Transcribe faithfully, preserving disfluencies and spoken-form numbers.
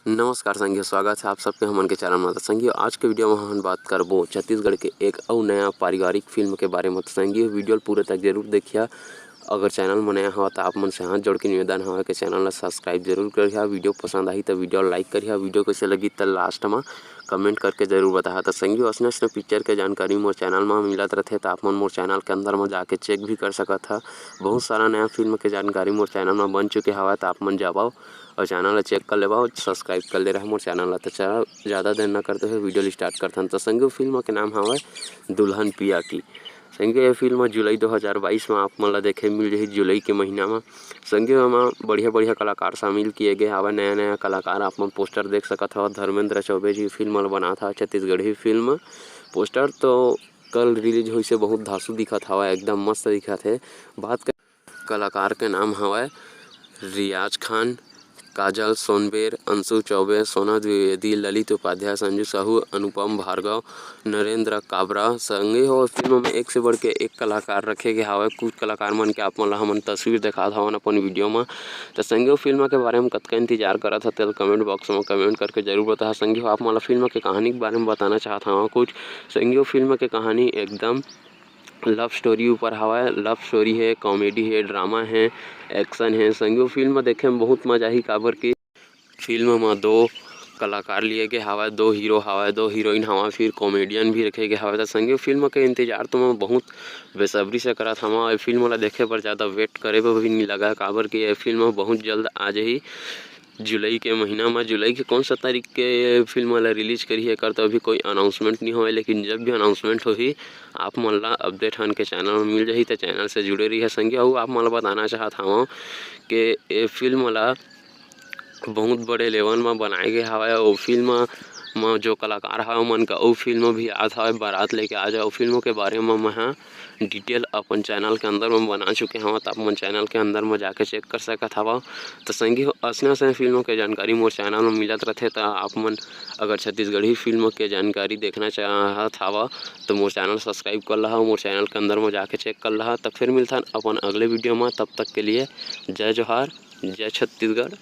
नमस्कार संगियो, स्वागत है आप सबके हमन के चैनल में। तो संगियो, आज के वीडियो में हमन बात करबो छत्तीसगढ़ के एक अउ नया पारिवारिक फिल्म के बारे में। तो संगियो, वीडियो ल पूरे तक जरूर देखिया। अगर चैनल में नया हवा तो आप मन से हाथ जोड़ के निवेदन हवा कि चैनल ला सब्सक्राइब जरूर करिहा। वीडियो पसंद आही तो वीडियो लाइक करिहा। वीडियो कैसे लगी तो लास्ट में कमेंट करके जरूर बताहा। तो संगियो, असने असने पिक्चर के जानकारी मोर चैनल में मिलत रथे, तो आप मन मोर चैनल के अंदर में जाके चेक भी कर सकत हा। बहुत सारा नया फिल्म के जानकारी मोर चैनल में बन चुके हवा, तो आप मन जाबव और चैनल ला चेक कर लेबव, सब्सक्राइब कर ले रहा मोर चैनल ला। तो चला, ज़्यादा देर न करते हुए वीडियो स्टार्ट करथन। तो संगियो, फिल्म के नाम हवय दुल्हन पिया की। संगियो, ये फिल्म जुलाई दो हज़ार बाईस में आप मन ला देखे मिल जाही, जुलाई के महीना में। संगियो, एमा बढ़िया बढ़िया कलाकार शामिल किए गए हवय, नया नया कलाकार। आप मन पोस्टर देख सकत हव, धर्मेंद्र चौबे जी फिल्म ला बनात हवय, छत्तीसगढ़ी फिल्म। पोस्टर तो कल रिलीज होइस हे, बहुत धांसू दिखत हवय, एकदम मस्त दिखत हे। बात कर कलाकार के नाम हवय रियाज खान, काजल सोनबेर, अंशु चौबे, सोना द्विवेदी, ललित उपाध्याय, संजू साहू, अनुपम भार्गव, नरेंद्र काबरा। संगियो, फिल्म में एक से बढ़ के एक कलाकार रखे गए हवय। कुछ कलाकार मन के आप मन ला हमन तस्वीर देखात हवन अपन वीडियो में। तो संगियो, फिल्म के बारे में कतका इंतजार करत हव, तेला कमेंट बॉक्स में कमेंट करके जरूर बताहा। संगियो, आप मन ला फिल्म के कहानी के बारे में बताना चाहत हवं कुछ। संगियो, फिल्म के कहानी एकदम लव स्टोरी ऊपर हवय। लव स्टोरी हे, कॉमेडी हे, ड्रामा हे, एक्शन हे। संगियो, फिल्म देखे में बहुत मजा आही, काबर कि फिल्म म दो कलाकार लिए गे हवय, दो हीरो हवय, दो हीरोइन हवय, फिर कॉमेडियन भी रखे गे हवय। त संगियो, फिल्म के इंतजार तो मैं बहुत बेसब्री से करत हवं। ये फिल्म ला देखे बर ज़्यादा वेट करे बर भी नहीं लगा, काबर कि ये फिल्म बहुत जल्द आ जाही जुलाई के महीना म। जुलाई के कौन सा तारीख के ये फिल्म ला रिलीज करिही, एकर तो अभी कोई अनाउंसमेंट नहीं होय, लेकिन जब भी अनाउंसमेंट होही, आप मन ला अपडेट हन के चैनल में मिल जाही। तो चैनल से जुड़े रहिए संगियो। अउ आप मन ला बताना चाहत हवं कि ये फिल्म ला बहुत बड़े लेवल म बनाए गे हवय। ओ फिल्म म जो कलाकार हवय, ओमन का ओ फिल्म भी आत हवय, बारात लेके आ जाओ। ओ फिल्म के बारे म मैं ह डिटेल अपन चैनल के अंदर म बना चुके हवं, त आप मन चैनल के अंदर म जाके चेक कर सकत हवव। त संगी हो, असने असने फिल्म के जानकारी मोर चैनल म मिलत रथे। त आप मन अगर छत्तीसगढ़ी फिल्म के जानकारी देखना चाहत हवव, त मोर चैनल सब्सक्राइब कर लहा, मोर चैनल के अंदर म जाके चेक कर लहा। त फिर मिलथन अपन अगले वीडियो म, तब तक के लिए जय जोहार, जय छत्तीसगढ़।